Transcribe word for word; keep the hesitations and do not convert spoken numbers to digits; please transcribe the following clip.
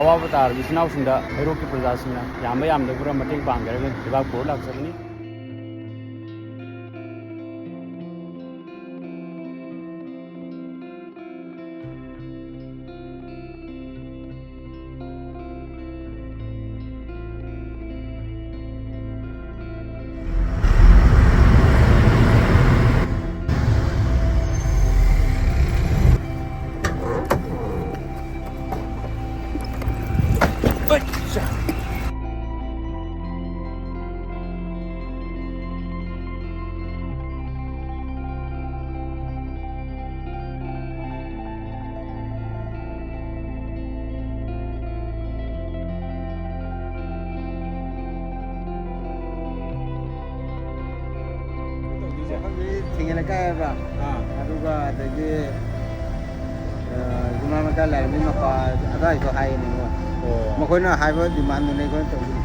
ꯑꯋꯥꯕ ꯇꯥꯔꯕ ꯏꯆꯤꯟ ꯏꯅꯥꯎꯁꯤꯡꯗ ꯍꯩꯔꯣꯛꯀꯤ ꯄ꯭ꯔꯖꯥꯁꯤꯡꯅ ꯌꯥꯝꯕ ꯌꯥꯝꯗꯕ ꯈꯔ ꯃꯇꯦꯡ ꯄꯥꯡꯒꯦ ꯍꯥꯏꯔꯒ ꯂꯩꯕꯥꯛ ꯄꯨꯔ ꯂꯥꯛꯆꯕꯅꯤ꯫ ꯊꯤꯡꯉꯦꯅ ꯀꯥꯏꯑꯕ꯫ ꯑꯥ꯫ ꯑꯗꯨꯒ ꯑꯗꯒꯤ, ꯑ, ꯏꯃꯥ ꯃꯆꯥ ꯂꯩꯔꯝꯃꯤ ꯃꯄꯥ ꯑꯗꯥꯏꯗꯣ ꯍꯥꯏꯌꯦꯅꯦ ꯃꯣꯏ꯫ ꯑꯣ꯫ ꯃꯈꯣꯏꯅ ꯍꯥꯏꯕ ꯗꯤꯃꯥꯟꯗꯨꯅꯦ ꯑꯩꯈꯣꯏꯅ ꯇꯧꯔꯤꯁꯦ꯫